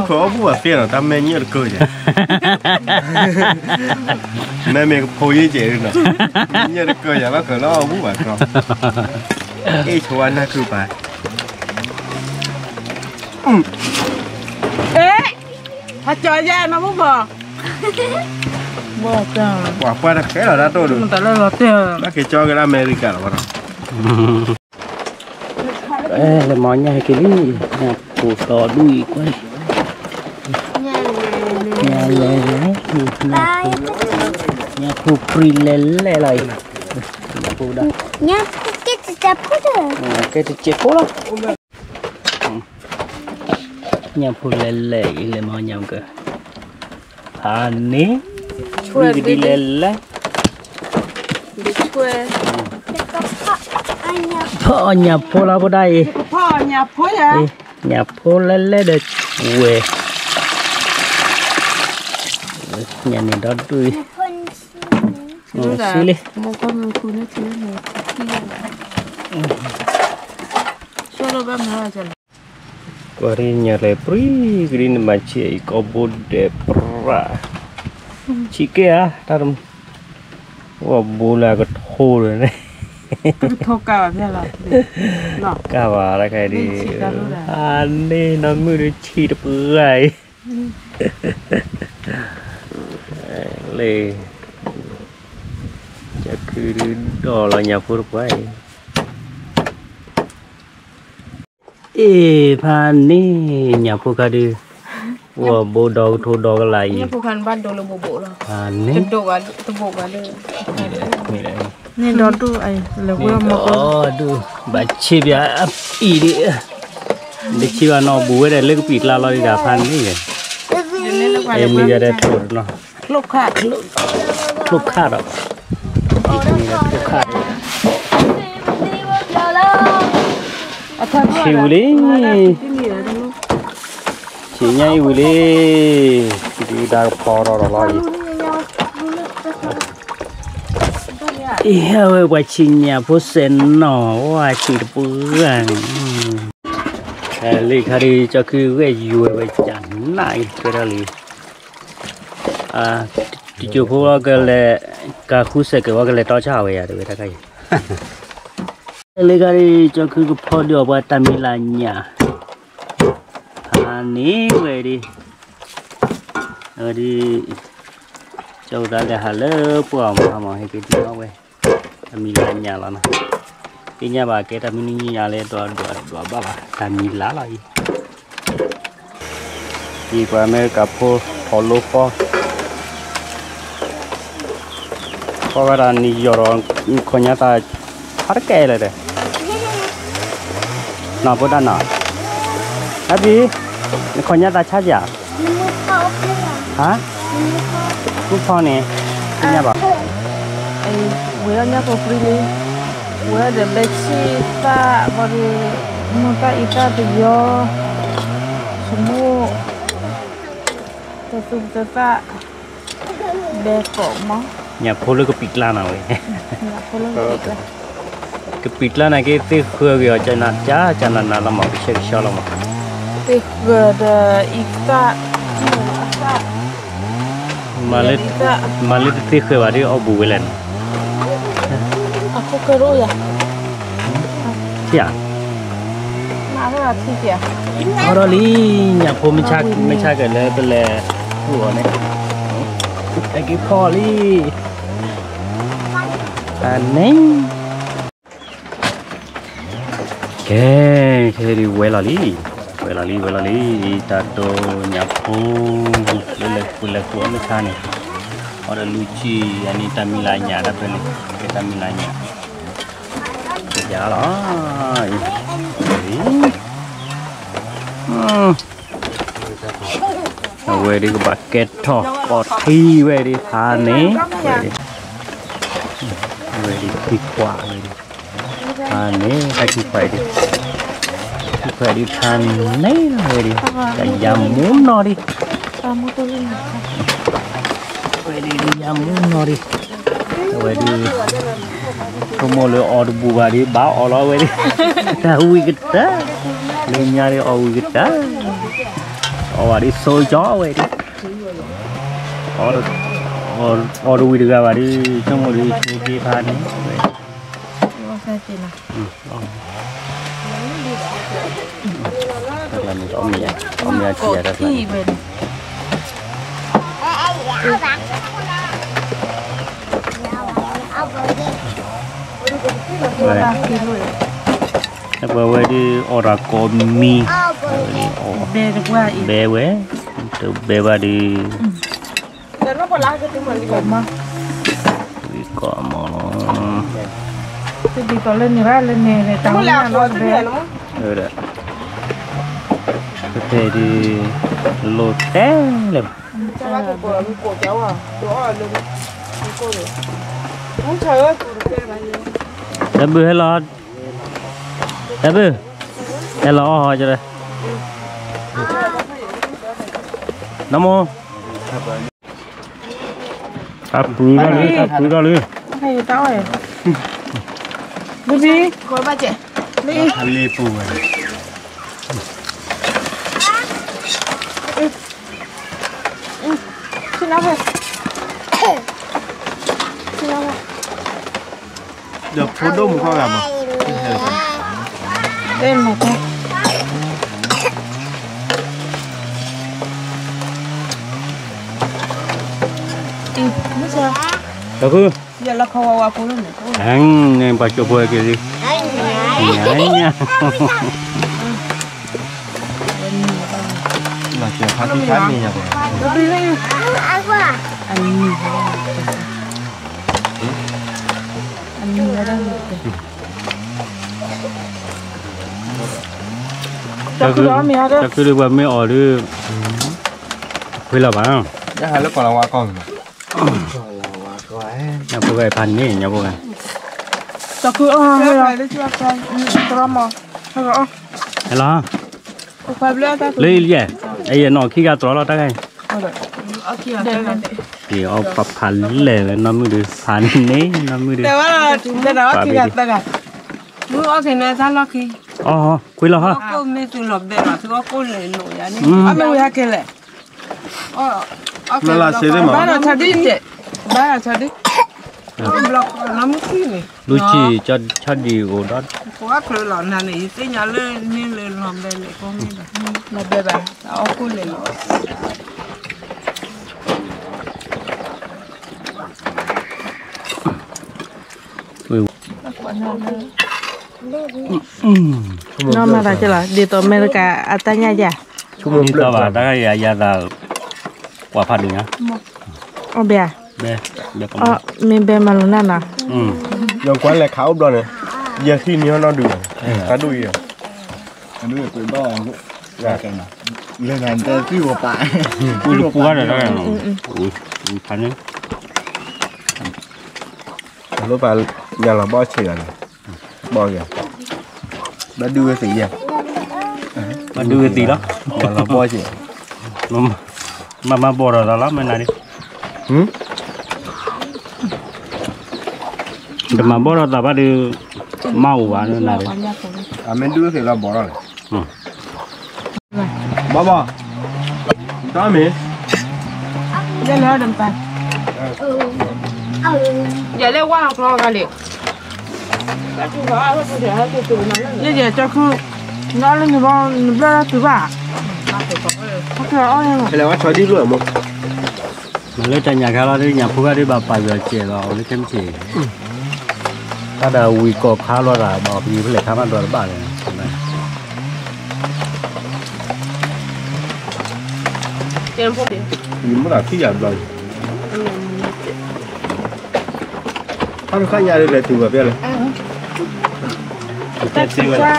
ဘၣ်ဃးအီၣ်ဘူၣ်ဘၣ်သ့လီၤ, တၢ်မဲာ်ညၣ်တကၢၢ်ယၤ, မ့မ့ၢ်ကဖိယ့ၢ်ကဲးနီၤ, ညၣ်တကၢၢ်ယၤ ဘၣ်ဃးလၢအီၣ်ဘူၣ်ဘၣ်ကျီ, အ့ၣ်ဆိဝါနၢ်ခုပၢ်, ဟဲကၠီယဲနီၤ မုၣ်ဘီ, ပှၤပှၢ်တၢ်ခဲလီၤတၢ်တိၢ်ဒုး, ဘၣ်က့ၤကၠီက့ၤလၢအမဲရကၤလီၤဘၣ်နီၤ. လဲၤမၤညၣ်ဟဲက့ၤလံ, ညၣ်ဖိဒီဒူၣ်အံၤကွၢ်, ညၣ်လဲၤလဲၤ, ညၣ်ဖိပြံလဲၤလဲၤလီၤအံၤ, ညၣ်ဖိဒၣ်, ကဲတစဲးဖိလီၤ, ညၣ်ဖိလဲၤလဲၤအံၤ လဲၤမၤညၣ်ကၢ, ဖးန့ၣ်, ဝံၤကဒံလဲၤလဲၤ, ဖီအီၣ်ညၣ်ဖိလီၤဖိဒၣ်အံၤ, ညၣ်ဖိလဲၤလဲၤဒီးဝဲ, ညၣ်န့ၣ်ဒီဒူၣ်အံၤ, ဆံလံ, ကွၢ်ရ့ၣ်ညၣ်လဲၤပြံကဒံန့ၣ် ဘၣ်ဆံးအံၤ ကိးဘိဒဲးပြး, ဆံးကဲဧါ, တၢ်တမုာ်, ဝဲဘိလၢအကထိဒီးန့ၣ်, ကဘၣ်တခါဒ်, အန့ၣ်နီၢ်မုၣ်ဒုးဆံးတပှၢ်အံၤ, လၢ, ကခုဒုးဒီးလီၤညၣ်ဖိတပှၢ်အံၤ အ့ၣ် ဖးန့ၣ် ညၣ်ဖိခါဒုး, ဝဲဘိဒီကထိဒီကလးအံၤ, ဖးန့ၣ်, ဒုး, ဘၣ်ဆံးပၠးအပံၤဒံး, တဆံးဘၣ်နီၢ်ဘူးဝဲဒၣ်လၢကပံာ်ကျါလီၤဒံးဒၣ်ဖးန့ၣ်, မ့ၢ်ယၤဒဲးထိၣ်နီၤ, ထိၣ်ခၣ်ဒီး, ဆံးဝံၤလံ, ဆံးညါအံၤဝံၤလံ, ဒုးဒါကဖီထီၣ်ဒီးလီၤအံၤ, အံၤ အဝဲပှၤဆံးညၣ်ဖိစဲးနီၤ ဝဲဆံးတပှၢ်, လံခါဒုး ကၠီခုဂဲၢ်ယွဲဝဲကနၣ်အံၤ တဲဒၣ်လံ, တစိၢ်ဖိဝဲကလဲၤ, ကဃုစဲးကဲးဝဲကလဲၤတီဆၣ်ဝဲယၤ တဲဝဲတၢ်ခါအံၤ, လံခါဒုး ကၠီခုကဖီဒုးအီၣ်ပှၤတၢ်မံၤလၢ်ညၣ်, ဖးန့ၣ်ဝဲဒၣ်, ဝဲဒၣ်, ကၠီဝဲဒၣ်လဲၤဟးလၢပှၢ်အီၤမးမး ဟဲက့ၤဒုးအီၣ်ဝဲ, တၢ်မံၤလၢ်ညၣ်လီၤနီၤ, သ့ၣ်ညါဘၣ်ကဲတၢ်မနုၤညါလဲၣ် ဒွးဒွးဒွးဘၣ်ဘၣ် တၢ်မံၤလၢ်လီၤအံၤ, ယံာ်ပှၤအမဲရကၤဖိ ထိၣ်လိဖီ ဖီဝဲဒၣ်နံၣ်ယီၢ်ဒီး နခီၣ်ညါသး ဟးတကဲလၢာ်ဒီး, နီၢ်ဖိဒၣ်နီၢ်, အဘံ, နခီၣ်ညါသးဆါယၤ, ဟါ, မုၢ်ဖီန့ၣ်, သ့ၣ်ညါဘၣ်, ဝဲအီၣ်ညၣ်ဖိပြံလံ, ဝဲဒီးဘဲဆံၣ်သၣ်ဘီဒီး, မိၢ်သၣ်အံၤသၣ်ပယီၤ, ဆမူၣ်, တသူၣ်တသၣ်, ဘဲကိးမး, ညၣ်ဖိလၢကပံာ်ကျါနၤဝဲ, ကပံာ်ကျါနၤက့သ့ၣ်ဃၢၤက့ၤအီၤ ကနးကနးနးလီၤမး ကဆှဲကဆှီလီၤမး, သ့ၣ်ဃၢၤဒီးအံသၣ်, မၤလၢတသ့ၣ်ဃၢၤဘၣ်ဒီးအီၣ်ဘူးဝဲလဲၣ်နီၤ, အဃိကရၢယၤ ထံၣ်ဧါ, အီၣ်ဒီးလံ, ညၣ်ဖိမ့ၢ်ဆါက့ၤလၢပလဲၤ, ဃုာ်အီၤန့ၣ်, ဟဲက့ၤဖီလံ, အန့ၣ် ကဲ, ခဲဒုးဝဲလီၤလံ, ဝဲလီၤလံ ဝဲလီၤလံ, တၢ်ဒိးညၣ်ဖိ, လၢလဲၤဃုာ်လဲၤဃုာ်အီၣ်မ့ၢ်ဆါန့ၣ်, အီၣ်ဒီးလူၤကံၢ် အန့ၣ်တၢ်မံၤလၢညၣ်တၢ်ဖဲန့ၣ်, ကဲတၢ်မံၤလၢညၣ်, ယၤလီၤ, အံၤ, အဝဲဒၣ်ကဘၣ်ကဲထီၣ် ပီၢ်ထံဝဲဒၣ်ဖးန့ၣ်, ဝဲဒၣ်, ဝဲဒၣ်ထံခွးဝဲဒၣ်, ဖးန့ၣ် တၢ်ထံခွးဒၣ်, ထံခွးဒၣ်ဖးန့ၣ်ဝဲဒၣ်, တၢ်ယၤမူနီၢ်ဒၣ် ဝဲဒၣ် ယၤမူနီၢ်ဒၣ်, အဝဲဒၣ်, ဆိကမိၣ်လၢအီၣ်တဘူးဘၣ်ဒၣ် ဘၣ်အီၣ်လီၤဝဲဒၣ်, တၢ်ဝံၣ်ကတၢၢ်, လၢညါဒၣ်အီၣ်ဝံၣ်ကတၢၢ်, အီၣ်ဝဲဒ်ဆိကၠီဝဲဒ်, အီၣ်တဝံၤတဂၤဘၣ်ဒ် ဆိကမိၣ်ဒ်ဆိက့ဖးန့ၣ်ဝဲ, တၢ်ကျါန့ၣ် အီၣ်မ့ၤယၤထံယၤတၢ်ကျါန့ၣ်, ပဝဲဒ်အီၣ်တၢ်ကိးမံၤ, ဘဲဝဲ, တဘဲဘၣ်ဒ်, ကိးမးလီၤ, တၢ်လၢန့ၣ်ဘၣ်လၢန့ၣ်န့ၣ် တၢ်ဝဲလီၤ, ဖဲဒ်, လိၤတဲလဲၣ်, တၢ်ဘုဟဲလီၤ, တၢ်ဘု, ဟဲလီၤအီၣ်ဟီကဒီး, နမိၢ်, တၢ်ပှံၤထီၣ်လံ, တၢ်ပှံၤထီၣ်လံ, ဘံဘံ, လံပူၤဝဲ, ဒီးဖိဒိၣ်မူခီဂာ်မး, တၢ်ခု, န့ၣ်ပှၤကၠိဖိက့ၤလံ, တၢ်ခုဒ်ပှၤမ့ၢ်အီၣ်ဒ်, ဖှ့လီၤဘၣ်, ညၣ်ဖိဂၤဖးန့ၣ် ညၣ်ဖိဂၤ, တၢ်ခုအီၣ်, ဟဲလီၤ, လၢအံၤလံ, အံၤနီၢ်ခံဂၤတြီလီၤတၢ်ဂၤအံၤ, အီၣ်ဖးဖးလဲၢ်ဝဲ နီၢ်မုၣ်ဒုး ဖးန့ၣ် နီၢ်မုၣ်ဒုး, မုၢ်အီၣ်က့ၤန့ၣ်သၢလီၢ်ခံ, အီၣ်, ကွံလီၤဟီ, မ့ၢ်ဝဲဟဲက့ၤလဲၣ်, ဘၣ်ဒီးဆီဒံၣ်, ဘၣ်ဒီးဆီဒံၣ်, လူၤဆံၣ်, ဆီဒံၣ်အိၣ်ဒီး, လီၤဖျၢၣ်လီၤနၤန့ၣ် ယသ့ၣ်ညါလၢန့ၣ်လၢလီၤဘဲလဲၣ်ကိးမ့ၢ်ဒီး, လီၤဘဲဘၣ်, အီၣ်ကိၣ်လဲၣ်လီၤ နီၢ်မၤတၢ်ကဲလီၤ ဒ်သိးအမဲရကၤအတၢ်ညၣ်ယၤ, ဆိကမိၣ်ဘၣ်တၢ်ဂၤယၤယၤသး, ကွၢ်ဖးဒိၣ်ညါ, အိၣ်ဘဲ, မ့ၢ်ဘဲမၤလိာ်နၢ်နီၤ, ယကွၢ်လဲၤခးအိၣ်ဘျီန့ၣ်, ယဟံးန့ၢ်ဟီၣ်နီၣ်ဒုး, တၢ်ဒိၣ်အံၤ, လၢနတဲသံၣ်ဝပာ်, ပူၤတပူၤဂၤဒီးတၢ်ဂၤနီၤ, ဖးန့ၣ် လိၣ်ပာ်ညါလီၤဘီၣ်ဆံးဂၤန့ၣ်, ဘီၣ်ဂၤ, ဘၣ်ဒုးဝဲသံးယဲ, ဘၣ်ဒုးဝဲသံးလီၤ, ညါလီၤဘီၣ်ဆံး, မၤမၤဘီၣ်ဒီးသးလီၤ မ့ၢ်နၤဒ်, တမၤဘီၣ်ဒီးသးဘၣ်ဒုး, မၤအိၣ်ဘၣ်နၤဒ်, အမ့ၢ်ဒုးဝဲသံးလီၤဘီၣ်လီၤလဲၣ် ဘီဘီ, တၢ်မ့ၢ်, ယလဲၤဝါကျီဂၤလံ, ယဲယဲကၠီခု, နလၢနဘီ နဘျၢတုၤဘၣ်, လဲၤဝါဆီဒံၣ်လိာ်မး, မ့ၢ်လၢတၢ်ညၣ်ခါလီၤ ဒ်ညၣ်ဖိဂၤဒ်ဘၣ်ပာ်ယွၤစဲးလီၤ အဝဲလၢခဲမုၢ်ဆ့ၣ်, တၢ်ဒၣ်ဝံၤကီၢ်ခါလီၤတၢ် ဘၣ်ပယီၤဖဲလဲၣ်ခါမးဒီးတဘၣ်လဲၣ်, ယမ့ၢ်သးခံယၤဘျီ, ခါမ့ၢ်ခါညါဒ်လဲၣ်တုၤဘၣ်ဖဲလဲၣ်, တၢ်စံးဝဲ, ဘၣ်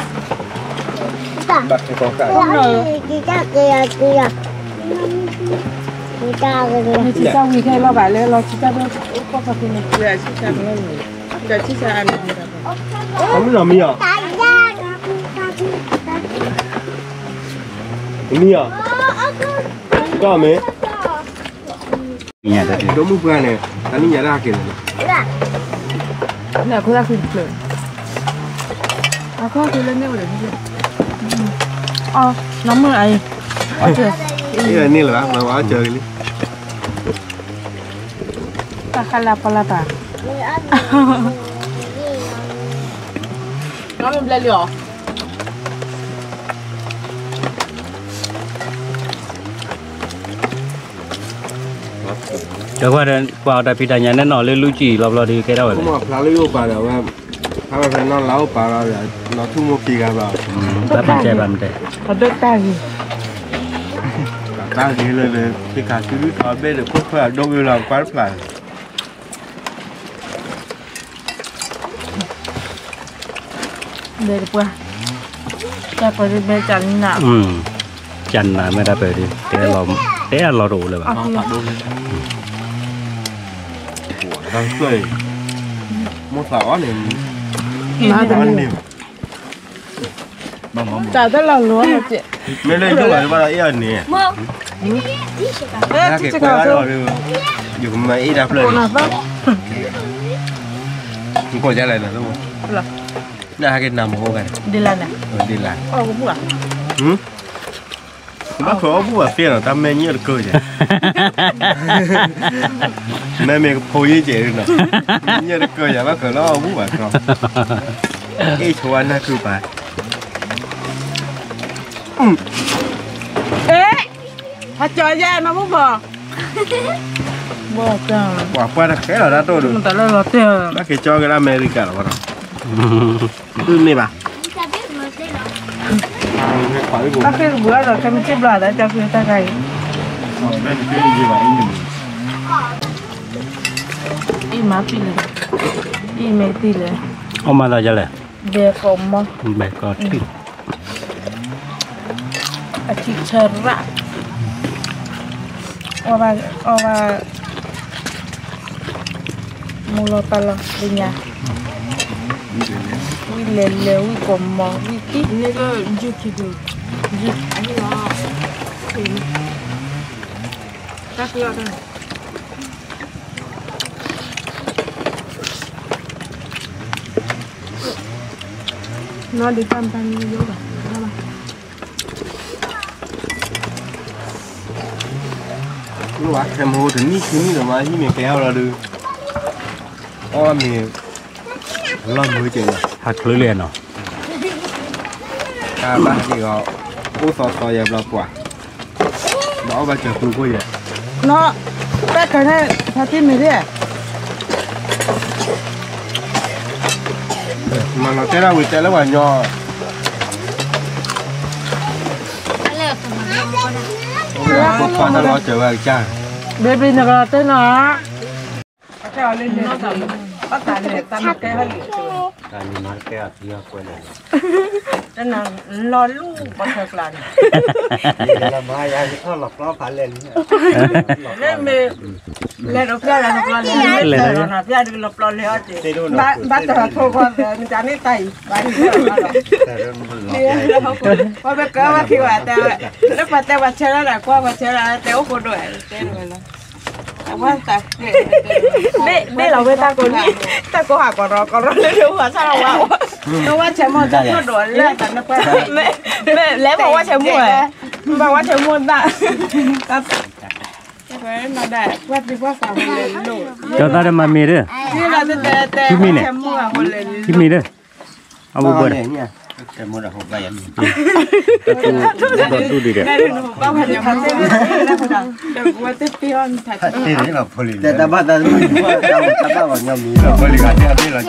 ခဲကီၢ်ခါ, နစံးစၢ်ဝံၤခဲလီၤဘၣ်လၢလီၤစံးစၢ်ဒိၣ်, ကီၢ်ခါဖဲန့ၣ်, ကစံးစၢ်အမံၤ, အမံၤလီၤမံၤအီၤ, မံၤအီၤ, ဒီးမ့ၢ်, ဒိၣ်မုၢ်ပှၢ်န့ၣ်, တၢ်နံၣ်ညါတၢ်ဟးက့ၤလီၤ, နခိၣ်တၢ်ခုတဖျၢၣ်, အခိၣ်ခုလၢမ့ၣ်အိၣ်ဒီး, အီၤ, နီၢ်မုၣ်အံၤ, အီၣ်ကဲ, အန့ၣ်လၢၤဘၣ် မၤဝဲအီၣ်စၢၤကလံ, တၢ်ခါလၢပှၢ်လၢ်တၢ်, ဘျဲလံအီၤ ဒီးကွၢ်ဒီး ကွၢ်အီၤတၢ်ဖံးတၢ်ညၣ်န့ၣ်နီၤလၢလူကံၢ်လီၤဘျီဒီးကဲထီၣ်ဝဲလဲၣ်, ဖျါလၢယအိၣ်ပာ်ဒီးဝဲ, ဖျါဝဲဖဲနီၢ်လါအိၣ်ပာ်လီၤဒီး နီၢ်ထူၣ်မိၢ်ခံဂၤဘျီ, ဘၣ်မၤတဲဘၣ်မၤတဲ, တၢ်ဂ့ၤလၢ ဖံးခါစုဒုထီဘ့ၣ်ဒီး ခိၣ်ဖၢအဒိၣ်ဂ့ၤလီၤ ကွၢ်တဖျါ ဘဲတပှၢ်, တၢ်ပၢၤဒုးဘဲကနး, ကနးမ့ၢ်တၢ်ပၢၤဒုး, တဲအလီၤတအိၣ်လၢၤဘၣ်, မိၢ်သးအီၣ်န့ၣ်, တၢ်တလီၤလိၤန့ၣ်, မ့ၢ်လၢယိၣ်ဘၣ်ဘၣ်ဒီးအ့ၣ်အီၤန့ၣ်, ယကမၤအ့ၣ်တၢ်ဖျၢၣ်န့ၣ်, ယကိးယလဲၣ်န့ၣ်, နဟဲက့ၤနၤမၤအိၣ်ဂၤန့ၣ်, ဒ်လါန့ၣ်, ဒ်လါ, ဘၣ်ထွဲအီၣ်ဘူၣ်ဘၣ်သ့ဒီး တၢ်မဲာ်ညၣ်တကၢၢ်ယဲ, မ့မ့ၢ်ကဖိယ့ၢ်ကဲးနီၤ, ညၣ်တကၢၢ်ယဲ ဘၣ်ဃၢၤလၢအီၣ်ဘူၣ်ဘၣ်တြီ, အ့ၣ်ဆိဝဲနၢ်ခုပၢ်, ဟဲကၠီယဲနီၤမုၣ်ဘီ, ပှၤပှၢ်တဃဲလီၤတၢ်တိၢ်ဒုး, ဘၣ်က့ၤကၠီက့ၤလၢအမဲရကၤလီၤဘၣ်ဒီး, သုမ့ၢ်ဘၣ်, ဘၣ်ဃ့ၢ်တဘျီဒီး ခဲမုၢ်ဆ့ၣ်ဘျီဒီး ကၠီဃုတၢ်ခါအံၤ, အံၤမၤပံာ်လဲၣ်, အံၤမ့ၢ်တံၢ်လဲၣ်, အီၣ်မၤသးဒ်လဲၣ်, ဘဲကီးမီ, ဘဲကီးထံၣ် အထံဆၢရၣ်, အီၣ်ဘၣ်, အီၣ်ဘၣ်, မိၢ်လီၤပၢ်လီၤလၢညါ, ဝံၤလဲၤလဲၤ ဝံၤကီးမီ ဝံၤတံၢ်, နီၢ်ဒုးတၢ်မတၤန့ၣ်ယိဘၣ်, ထဲမဟိတနံၣ်ခံနံၣ်ဒီးမး ဟံၣ်မ့ၢ်ကဲအီၤလီၤဒုး, အီၣ်မ့ၢ်လီၢ်မုာ်ကဲးလီၤ, ဟးချုးလံနီၤ, တၢ်ဘၣ်ဟဲက့ၤဂီၤ, အိၣ်သီသီယဲဘျီပှၤ, ဒီးအီၣ်ဘၣ်စၢၤပူဖိယဲ, နီၢ်, တၢ်ခါန့ၣ် ဖါတံၢ်မ့ၢ်ဒ် မၤလီၤတဲဒၣ်ဝံၤတဲလၢပှၤညီ, ဖိခွါတၢ်လီၤစၢၤဝဲအကစၢ်, baby နကလီၤတဲနီၤ, ဘၣ်သးလဲၣ်, တၢ်မၤကဲဟဲလံ, တနၤလီၤလူၤပှၤထၢကျါန့ၣ်, မ့မ့ၢ် လဲၤဒီးဖျါလၢနကျီလဲၤ, လဲၤဒီးနၤဖျါဒုးလီၤပျီလဲၤအီၤတ့ၢ်, ဘၣ်တၢ်ထိၣ်ဃီဒီး မတၤန့ၣ်တၢ်အံၤ ဘၣ်ဒုးလီၤ, ပှၤဘၣ်ကၢဘၣ်ခံဝဲတဲဝဲ, လၢပှၤတဲပှၤဆဲးလီၤဒီး ကွၢ်ပှၤဆဲးလီၤတဲအိၣ်ဃိဒိၣ်တဲဝဲလီၤ, အဝဲသး ဘ့ၣ်လီၤဝဲတၢ်ကိးနံၣ်, တၢ်ကိးဟးကီးရီကီးရီလၢဒိၣ်ဝဲဆၣ်လီၤဝဲ, နဝဲဆဲးမိၢ်တၢ်ခိၣ်ဒိၣ်လၢတၢ်နပှဲၤ, မ့ၢ်လဲၤပှၤဝဲဆဲးမိၢ်ဝဲ, ပှၤဝဲဆဲးမိၢ်တၢ် ကၠီသးဒီးမၤမ့ၤဒၣ်, ခံမံၤန့ၣ်, ခံမံၤဒၣ်, အဝဲဘၣ်ဒၣ်, တၢ်တူၢ်ဒံးဒၣ်, တၢ်ဘၣ်တၢ်မုၢ်တၢ်ဘၣ်ပှၤညီမံၤလီၤ, လီၤ